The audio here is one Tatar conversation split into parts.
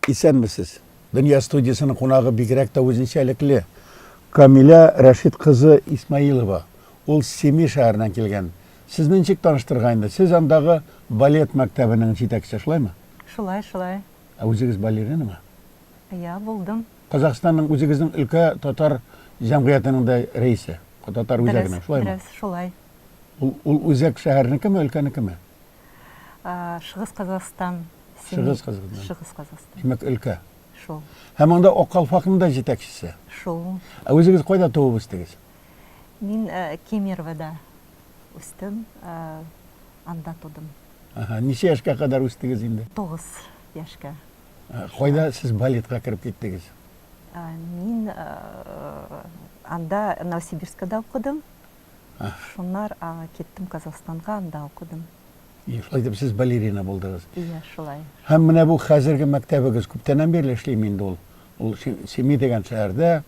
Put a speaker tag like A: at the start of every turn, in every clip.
A: Исәнмесез. Дөнья студиясенең кунагы бигрәк тә үзенчәлекле. Камилә Рәшит кызы Исмаилова. Ул Семей шәһәреннән килгән. Сезне ничек таныштырырга инде? Сез андагы балет мәктәбенең җитәкчесе, шулаймы?
B: Шулай, шулай.
A: Ә үзегез балеринамы?
B: Я, булдым.
A: Казахстанның үзегезнең өлкә татар җәмгыятенең дә рәисе, татар үзәгенең, шулаймы?
B: Дөрес, шулай.
A: Ул, ул үзәк шәһәрнекеме, өлкәнекеме?
B: Шығыс Казахстан.
A: Шығыс Казахстан.
B: Шығыс Казахстан.
A: Димәк, өлкә.
B: Шул.
A: Һәм анда Ак калфакның да җитәкчесе.
B: Шул.
A: Ә үзегез кайда туып үстегез?
B: Мин Кемеровода үстем, анда тудым.
A: Ага, ничә яшькә кадәр үстегез инде?
B: 9 яшькә.
A: Кайда сез балетка кереп киттегез?
B: Мин анда Новосибирскада укыдым. Шуннан киттем Казахстанга, анда укыдым.
A: И, шулай итеп сез балерина булдыгыз.
B: Иә, шулай.
A: Һәм менә бу хәзерге мәктәбегез күптәннән бирле эшлиме инде ул? Ул Семей дигән шәһәрдә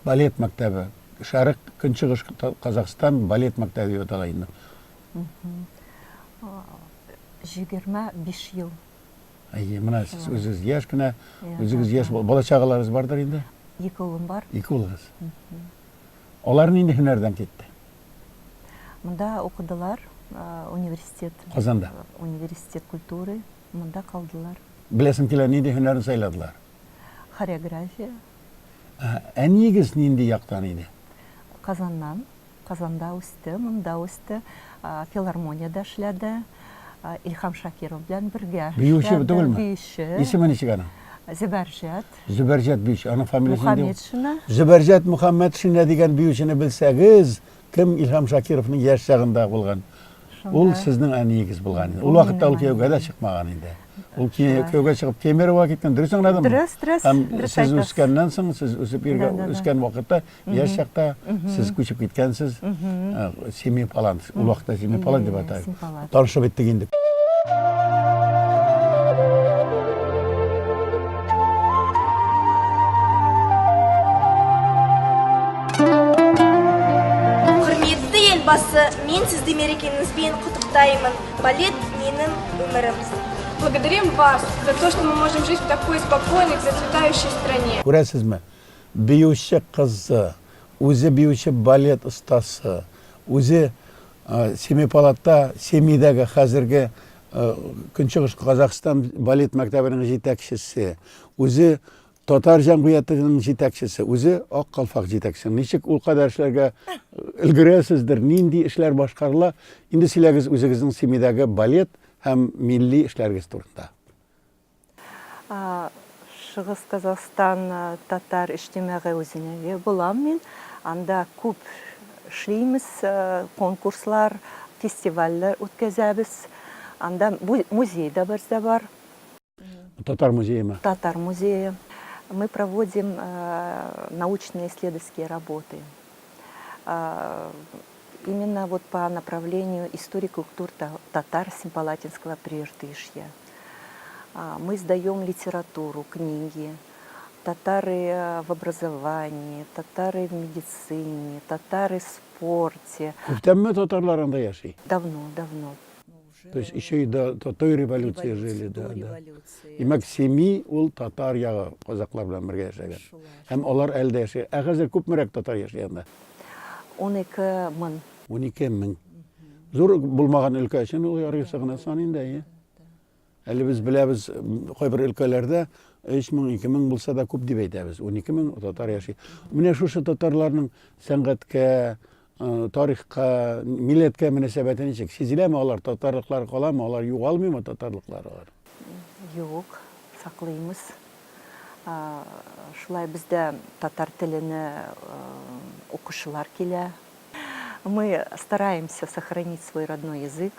A: балет мәктәбе. Шәрык, Көнчыгыш Казахстан балет мәктәбе дип атала инде.
B: 25 ел.
A: Әйе, менә сез үзегез яшь кенә, үзегез яшь, бала чагаларыгыз бардыр инде?
B: Ике улым бар.
A: Ике улыгыз. Алар нинди һөнәрдән китте?
B: Монда укыдылар, университет.
A: Казанда.
B: Университет культуры, монда калдылар.
A: Беләсем килә, нинди һөнәрен сайладылар?
B: Хореография.
A: Әниегез нинди яктан иде?
B: Казаннан. Казанда үсте, монда үсте. Филармониядә эшләде. Илһам Шакиров белән бергә
A: Биюче түгелме?
B: Биюче.
A: Исеме ничек аның?
B: Зөбәрҗәт.
A: Зөбәрҗәт биюче. Аның фамилиясе
B: нинди? Мухаметшина.
A: Зөбәрҗәт Мухаммедшина дигән биючене белсәгез, кем Илһам Шакировның яшь чагында булган? Ул сезнең әниегез булган. Ул вакытта ул кияүгә дә чыкмаган инде. Ул кияүгә чыгып Кемеровога киткән. Дөрес аңладыммы?
B: Дөрес, дөрес.
A: Һәм сез үскәннән соң, сез үсеп йөргән үскән вакытта, яшь чакта сез күчеп киткәнсез Семипалат. Ул вакытта Семипалат дип аталды. Танышып беттек инде.
C: Құрметті Елбасы, мен сізді мерекеңізбен құттықтаймын. Балет менің өмірім.
D: Благодарим вас за то, что мы можем жить в такой спокойной, процветающей стране.
A: Күрәсезме, биюче кызы, үзе биюче балет остасы, үзе Семипалатта, Семейдәге хәзерге Көнчыгыш Казахстан балет мәктәбенең җитәкчесе, үзе татар җәмгыятенең җитәкчесе, үзе Ак калфак җитәкчесе. Ничек ул кадәр эшләргә өлгерәсездер, нинди эшләр башкарыла? Инде сөйләгез үзегезнең Семейдәге балет һәм милли эшләрегез турында.
B: Шығыс Казахстан татар иҗтимагый үзенеге булам мин. Анда күп эшлимез, конкурслар, фестивальләр үткәзәбез. Анда музей да бездә бар.
A: Татар музеемы?
B: Татар музее. Мы проводим научно-исследовательские работы. Именно вот по направлению истории культур татар Семипалатинского Прииртышья. Мы издаем литературу, книги, татары в образовании, татары в медицине, татары в спорте.
A: Күптәнме татарлар анда яши?
B: Давно, давно.
A: То есть еще и до той революции жили, да, да. Димәк, Семи ул татар ягы, казаклар белән бергә яшәгән. Һәм алар әле дә яши. Ә хәзер күпмерәк татар яши анда?
B: 12 мең.
A: 12 мең. Зур булмаган өлкә өчен ул ярыйсы гына сан инде, әйе. Әле без беләбез, кайбер өлкәләрдә 3 мең, 2 мең булса да күп дип әйтәбез. 12 мең татар яши. Менә шушы татарларның сәнгатькә, тарихка, милләткә мөнәсәбәте ничек? Сизеләме алар, татарлыклары каламы, алар югалмыймы татарлыклары алар?
B: Юк, саклыймыз. Шулай бездә татар телене укучылар килә. Мы стараемся сохранить свой родной язык.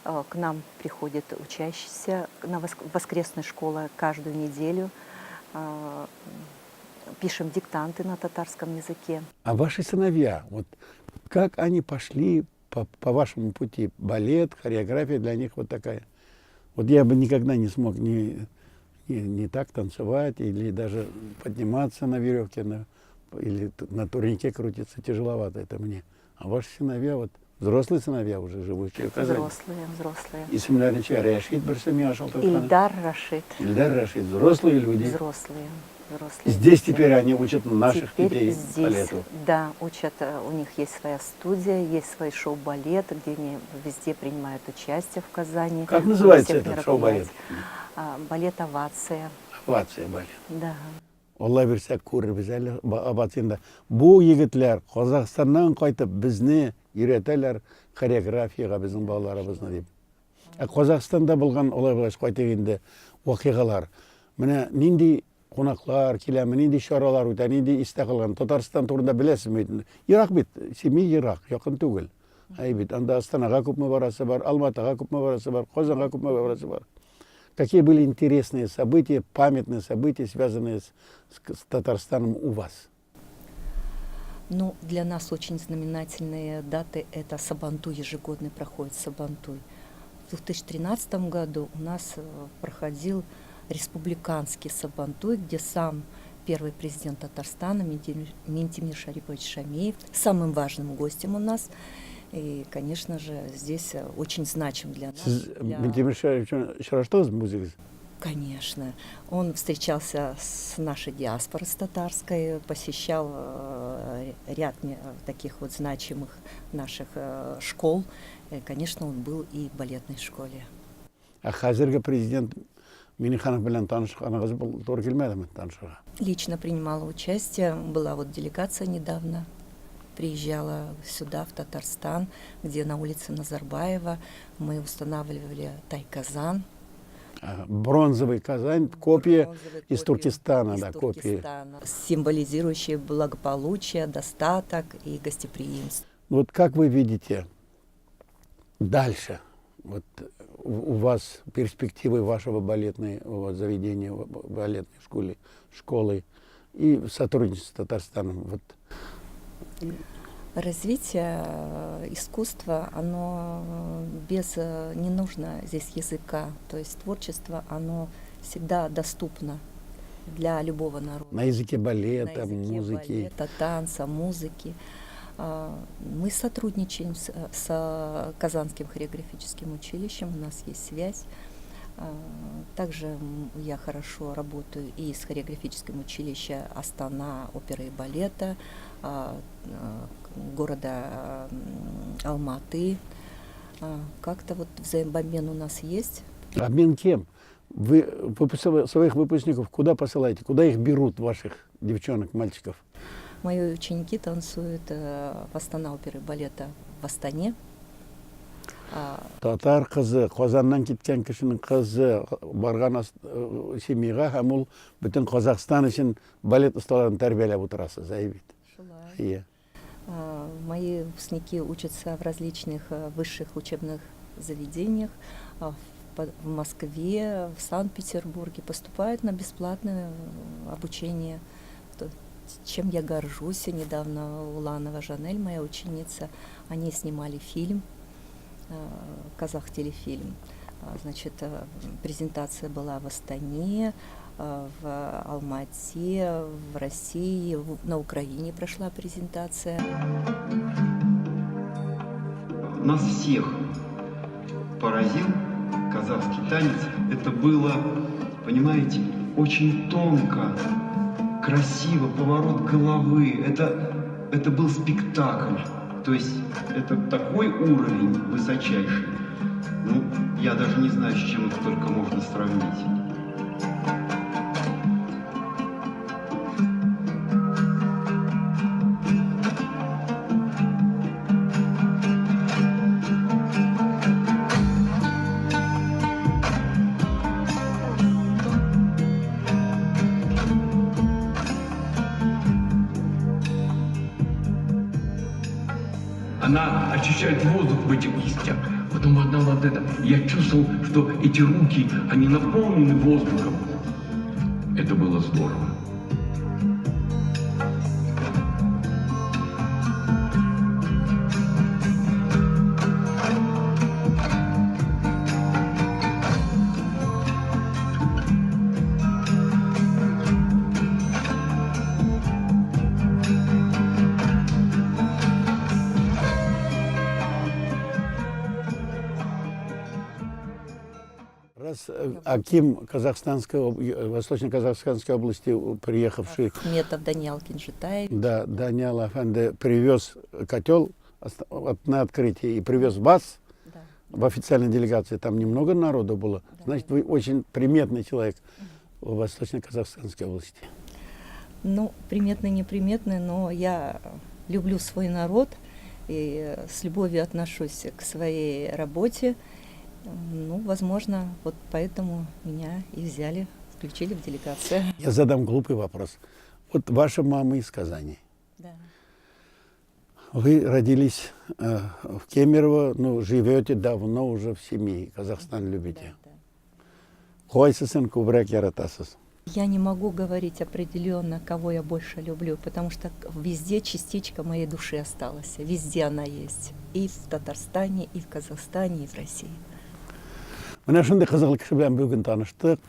B: К нам приходят учащиеся на воскресную школу каждую неделю. Пишем диктанты на татарском языке.
A: А ваши сыновья, вот как они пошли по вашему пути? Балет, хореография для них вот такая. Вот я бы никогда не смог ни так танцевать, или даже подниматься на веревке, или на турнике крутиться, тяжеловато это мне. А ваши сыновья вот... Взрослые сыновья уже живущие в Казани.
B: Взрослые, взрослые.
A: Исемнәре ничә? Рәшит берсе миңа шалтыраткан.
B: Ильдар Рашид.
A: Ильдар Рашид. Взрослые люди.
B: Взрослые. Взрослые.
A: Здесь
B: дети.
A: Теперь они учат наших
B: Теперь
A: детей
B: здесь,
A: балету.
B: Да, учат. У них есть своя студия, есть свой шоу-балет, где они везде принимают участие в Казани.
A: Как
B: На
A: называется
B: всех
A: этот шоу-балет?
B: мероприятиях. Балет «Овация».
A: Овация балет.
B: Да.
A: Алла бирсә, күрербез әле Овацияны. Бу егетләр Казахстаннан кайтып безне өйрәтәләр хореографиягә безнең балаларыбызны дип. Ә Казахстанда булган алай булгач кайтыйк инде вакыйгалар. Менә нинди кунаклар киләме, нинди чаралар үтә, нинди истә калган. Татарстан турында беләсезме бит? Ерак бит, Семей ерак, якын түгел. Әй бит, анда Астанага күпме барасы бар, Алматыга күпме барасы бар, Казанга күпме барасы бар. Какие были интересные события, памятные события, связанные с Татарстаном у вас?
B: Ну, для нас очень знаменательные даты – это Сабантуй, ежегодный проходит Сабантуй. В 2013 году у нас проходил республиканский Сабантуй, где сам первый президент Татарстана Минтимер Шарипович Шаймиев самым важным гостем у нас. И, конечно же, здесь очень значим для нас.
A: Сез Минтимер Шарипович белән очраштыгызмы үзегез?
B: Конечно. Он встречался с нашей диаспорой, с татарской, посещал ряд таких вот значимых наших школ. Конечно, он был и в балетной школе.
A: Ә хәзерге президент Миңнеханов белән танышканыгыз туры килмәдеме танышырга?
B: Лично принимала участие. Была вот делегация недавно, приезжала сюда, в Татарстан, где на улице Назарбаева мы устанавливали Тайказан.
A: Бронзовый Казань, копия
B: Бронзовый
A: из
B: копию
A: Туркестана,
B: из
A: да, копии.
B: Туркестана, символизирующие благополучие, достаток и гостеприимство.
A: Вот как вы видите дальше? Вот у вас перспективы вашего балетного вот, заведения, балетной школы и сотрудничество с Татарстаном. Вот.
B: Развитие искусства, оно без, не нужно здесь языка. То есть творчество, оно всегда доступно для любого народа.
A: На языке балета,
B: На языке
A: музыки.
B: Балета, танца, музыки. Мы сотрудничаем с Казанским хореографическим училищем, у нас есть связь. Также я хорошо работаю и с хореографическим училищем Астана оперы и балета, города Алматы. Как-то вот взаимообмен у нас есть.
A: Обмен кем? Вы своих выпускников куда посылаете? Куда их берут, ваших девчонок, мальчиков?
B: Мои ученики танцуют в Астана оперы и балета в Астане.
A: Татар кызы, Казаннан киткән кешенең кызы барган Семейга һәм ул бөтен Казахстан өчен балет осталарын тәрбияләп утырасыз, әй бит.
B: Шулай.
A: Иә.
B: Мои выпускники учатся в различных высших учебных заведениях, в Москве, в Санкт-Петербурге, поступают на бесплатное обучение. Чем я горжусь. Недавно Уланова Жанель, моя ученица, они снимали фильм, казах телефильм. Значит, презентация была в Астане, в Алмате, в России, на Украине прошла презентация.
E: Нас всех поразил казахский танец. Это было, понимаете, очень тонко, красиво, поворот головы. Это был спектакль. То есть это такой уровень высочайший. Ну, я даже не знаю, с чем это только можно сравнить.
F: Она очищает воздух в этих кистях. Потом одна вот это. Я чувствовал, что эти руки, они наполнены воздухом. Это было здорово.
A: вас Аким Казахстанской, Восточно-Казахстанской области, приехавший.
B: Ахметов Даниал Кинжитаевич.
A: Да, Даниал Афанде привез котел на открытие и привез вас
B: да.
A: в официальной делегации. Там немного народу было.
B: Да.
A: Значит, вы очень приметный человек в Восточно-Казахстанской области.
B: Ну, приметный, неприметный, но я люблю свой народ и с любовью отношусь к своей работе. Ну, возможно, вот поэтому меня и взяли, включили в делегацию.
A: Я задам глупый вопрос. Вот ваша мама из Казани.
B: Да.
A: Вы родились в Кемерово, ну, живете давно уже в Семее, Казахстан любите.
B: Да, да.
A: Кайсысын күбрәк яратасыз?
B: Я не могу говорить определенно, кого я больше люблю, потому что везде частичка моей души осталась. Везде она есть. И в Татарстане, и в Казахстане, и в России.
A: Менә шундый кызыклы кеше белән бүген таныштык.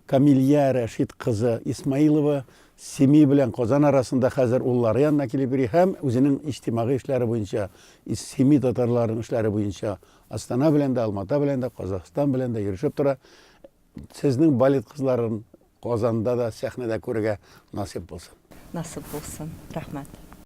A: Камилия Рәшит кызы Исмаилова Семей белән Казан арасында хәзер уллары янына килеп йөри һәм үзенең иҗтимагый эшләре буенча, Семей татарларының эшләре буенча Астана белән дә, Алмата белән дә, Казахстан белән дә йөрешеп тора. Сезнең балет кызларын Казанда да сәхнәдә күрергә насыйп булсын.
B: Насыйп булсын. Рәхмәт.